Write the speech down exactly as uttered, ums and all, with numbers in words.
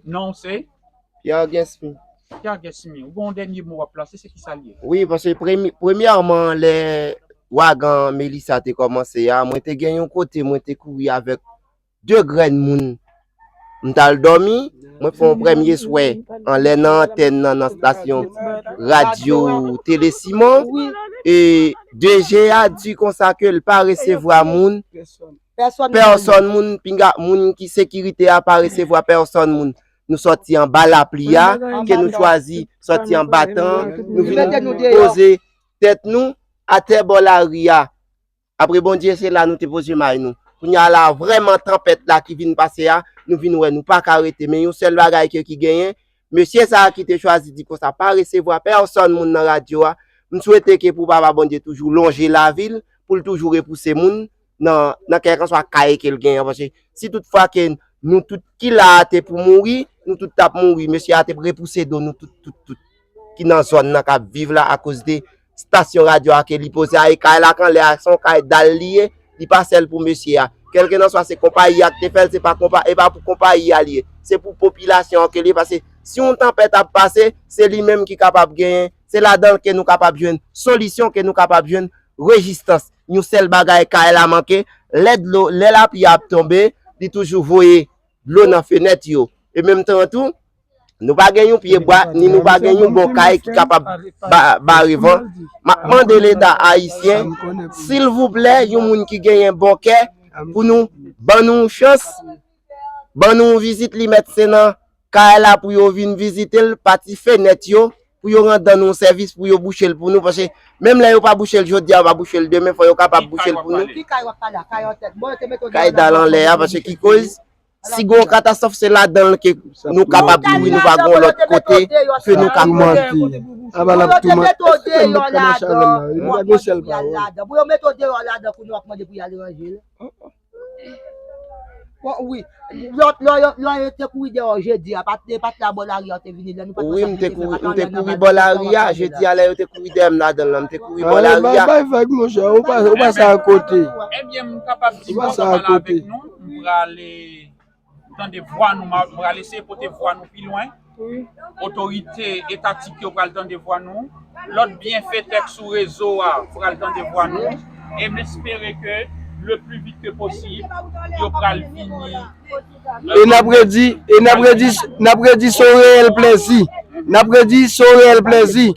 Non, se Pierre Gesmy. Pierre Gesmy. Ou gen yon dènye mo w ap plase, se ki sa l ye? Wi, paske premye- premyèman, lè wagan Melissa te kòmanse a, mwen te gen yon kote, mwen te kouri avèk de grenn moun. M t al dòmi, mwen fè yon premye swè anlè nan antèn nan, nan stasyon radyo Tele Simon. E D G a di konsa ke l pa resevwa moun, pèsòn moun, pinga moun ki sekirite a pa resevwa pèsòn moun. Nou sòti anba lapli a, ke nou chwazi sòti anba tan, nou vin poze tèt nou atè bò lari a. Apre Bondye, se la nou te poze may nou. Kounye a la, vrèman tanpèt la ki vin pase a, nou vin wè nou pa ka rete. Men yon sèl bagay ke ki genyen, mesye sa a ki te chwazi di konsa pa resevwa pèsòn moun nan radyo a, m swete ke pou Papa Bondye toujou lonje lavi l, pou l toujou repouse moun nan, nan kèlkanswa kay ke l genyen. Paske si tout fwa ke nou tout ki la a te pou mouri, nou tout t ap mouri. Mesye a te repouse do nou tout, tout, tout ki nan zòn nan k ap viv la akoz de stasyon radyo a ke li poze a. E kay la k anlè a, se yon kay dal li ye, li pa sèl pou mesye a. Kèlkelanswa se konpayi a ki te fè l, se pa konpa, e pa pou konpayi a li ye. Se pou popilasyon an ke li ye, paske si yon tanpèt ap pase, se li menm ki kapab genyen, se ladan l ke nou kapab jwenn solisyon, ke nou kapab jwenn rejistans. Yon sèl bagay kay la manke, lè dlo, lè lapli ap tonbe, li toujou voye dlo nan fenèt yo. E menm tan an tou, nou pa gen yon pye bwa, ni nou pa gen yon bon kay ki kapab ba- bare van. M ap mande Leta ayisyen, silvouplè, yon moun ki genyen bon kè, pou nou ban nou yon chans, ban nou yon vizit, li mèt se nan kay la pou yo vin vizite l, pati fenèt yo, pou yo rann dan nou yon sèvis, pou yo bouche l pou nou, paske menm lè yo pa bouche l jodi a, yo pa bouche l demen, fò yo kapab bouche l pou nou. Ki kay w ap pale a? Kay antèt. Bon, yo te mete yon Kay dal anlè a, paske ki koz, si gen yon katastwòf, se ladan l ke nou kapab mouri, nou pa gen lòt kote ke nou ka mouri. Aba l ap tou mande. Pou yo mete w deyò ladan, pou yo mete w deyò ladan, pou yo mete w deyò ladan, kounye w ap mande pou y al ranje l. Bon, wi. Lòt lò yo lò yo te kouri deyò jedi a, pa t pa t la bò lari a, te vini lè nou pa t Wi, m te kouri, m te kouri bò lari a, jedi a lè yo te kouri dèyè m ladan l lan, m te kouri bò lari a. Bay vag monchè, ou pa ou pase akote. Ebyen, m kapab di Ou pase bontan pale akote. Avèk nou, m prale tande vwa nou, m a- m pral eseye pote vwa nou pi lwen. Otorite etatik yo pral tande vwa nou. Lòt byenfetè k sou rezo a pral tande vwa nou. E m espere ke le plus vite que possible, yo pral vini. E n ap redi, e n ap redi, n ap redi se yon reyèl plezi. N ap redi se yon reyèl plezi.